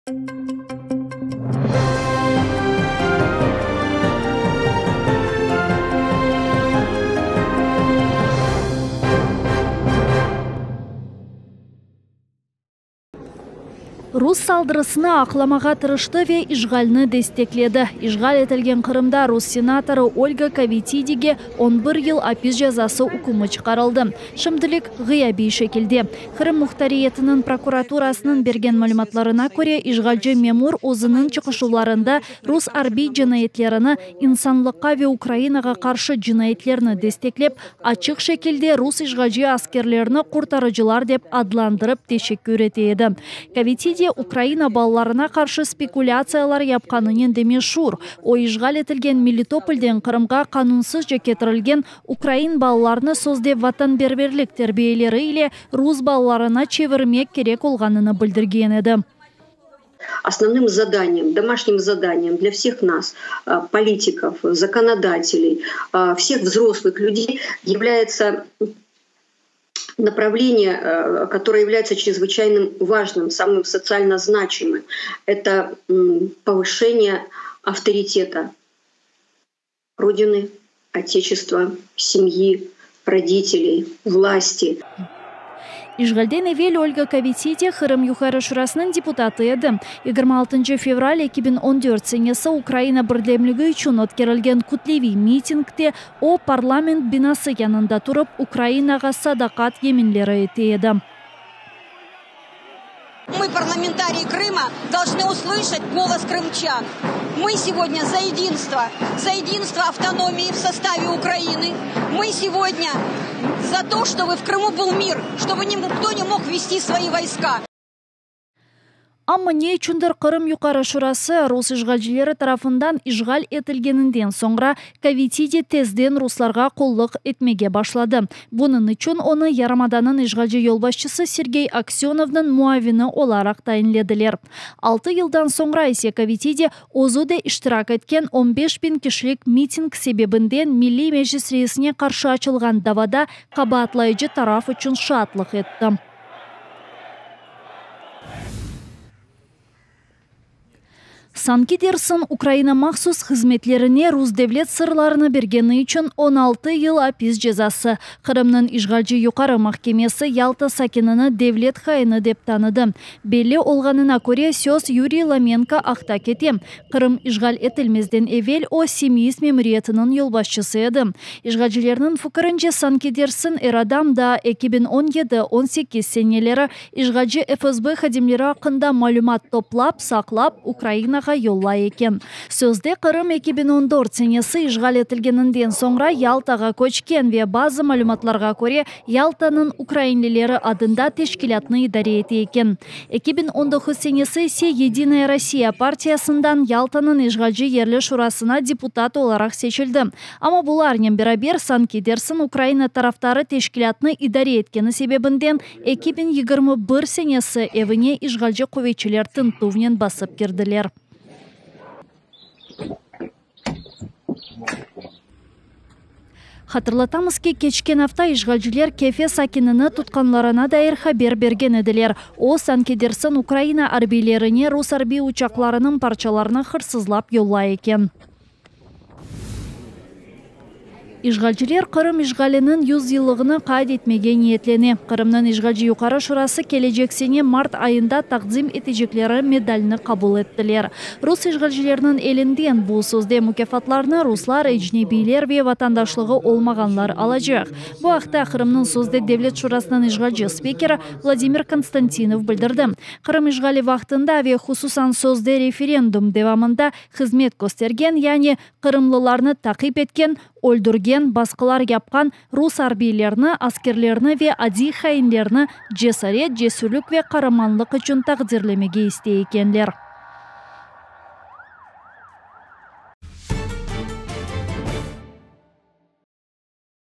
Rus saldırısını aqlamağa tırıştı ve işğalni destekledi. İşğal etilgen Qırımda rus senatorı Olga Kovitidige on bir yıl apis cezası ükümi çıqarıldı. Şimdilik ğıyabiy şekilde. Qırım muhtariyetiniñ prokuraturasınıñ bergen malümatlarına köre, işğalci memur özüniñ çıqışuvlarında rus arbiy cinayetlerini, insanlıqqa ve Ukrainağa qarşı cinayetlerni desteklep, açıq şekilde rus işğalci askerlerini qurtarıcılar dep adlandırıp teşekkür ete edi. Kovitidi Ukraina balalarına qarşı spekulâtsiyalar yapqanınen de meşur. O, işğal etilgen Melitopolden Qırımğa qanunsızca ketirilgen ukrain balalarını sözde vatanperverlik terbiyeleri ile rus balalarına çevirmek kerek olğanını bildirgen edi. Основным заданием, домашним заданием для всех нас, политиков, законодателей, всех взрослых людей является направление, которое является чрезвычайно важным, самым социально значимым. Это повышение авторитета Родины, Отечества, семьи, родителей, власти. İşğalden evel Olga Kovitidi Qırım Yuqarı Şurasınıñ deputatı edi. 26 fevral 2014 senesi Ukraina birdemligi içün ötkerilgen kütleviy mitingde o, parlament binası yanında turıp, Ukrainağa sadaqat yeminleri ete edi. Мы, парламентарии Крыма, должны услышать голос крымчан. Мы сегодня за единство, за единство автономии в составе Украины. Мы сегодня за то, чтобы в Крыму был мир, чтобы никто не мог ввести свои войска. Amma ne içündir Qırım Yuqarı Şurası rus işğalcileri tarafından işğal etilgeninden soñra Kovitidi tezden ruslarğa qullıq etmege başladı. Bunıñ içün onı yarımadanıñ işğalci yolbaşçısı Sergey Aksönovnıñ muavini olaraq tayinlediler. 6 yıldan soñra ise Kovitidi özü de iştirak etken 15 biñ kişilik miting sebebinden Milliy Meclis reisine qarşı açılğan davada qabaatlayıcı taraf içün şaatlıq etti. Sanki dersiñ Ukraina mahsus hızmetlerine rus devlet sırlarını bergeni içün 16 yıl apis cezası. Qırımnıñ işğalci Yuqarı mahkemesi Yalta sakinini devlet haini dep tanıdı. Belli olğanına köre, söz Yuriy Lomenko aqta kete. Qırım işğal etilmezden evel o, Simeiz memuriyetiniñ yolbaşçısı edi. İşğalcilerniñ fikirince, sanki dersiñ er adam daa 2017-18 seneleri işğalci FSB hadimleri aqqında malümat toplap, saqlap, Ukrainağa yollay eken. Sözde Qırım 2014 senesi işğal etilgeninden soñra Yaltağa köçken ve bazı malümatlarğa köre Yaltanıñ ukrainlileri adında teşkilâtnı idare ete eken. 2019 senesi ise Yedinaya Rossiya partiyasından Yaltanıñ işğalci yerli şurasına deputat olaraq seçildi. Amma bularnen beraber sanki dersiñ Ukraina tarafdarı teşkilâtnı idare etkeni sebebinden 2021 senesi evine işğalci quvetçiler tintüvnen basıp kirdiler. Hatırlatamız ki, keçken afta işğalciler Kefe sakinini tutqanlarına dair haber bergen ediler. O, sanki dersiñ Ukraina arbiylerine rus arbiy uçaqlarınıñ parçalarını hırsızlap yollay eken. İşğalciler Qırım işğaliniñ 100 yıllığını qayd etmege niyetlene. Qırımnıñ işğalci Yuqarı Şurası kelecek sene mart ayında taqdim etecekleri medalni qabul ettiler. Rus işğalcileriniñ elinden bu sözde mukâfatlarnı ruslar, ecnebiyler ve vatandaşlığı olmağanlar alacaq. Bu aqta Qırımnıñ sözde Devlet Şurasınıñ işğalci spikeri Vladimir Konstantinov bildirdi. Qırım işğali vaqtında ve hususan sözde referendum devamında hızmet köstergen, yani qırımlılarnı taqip etken, öldürgen, basqılar yapqan rus arbiylerini, askerlerini ve adiy hainlerni cesaret, cesürlik ve qaramanlıq içün taqdirlemege istey ekenler.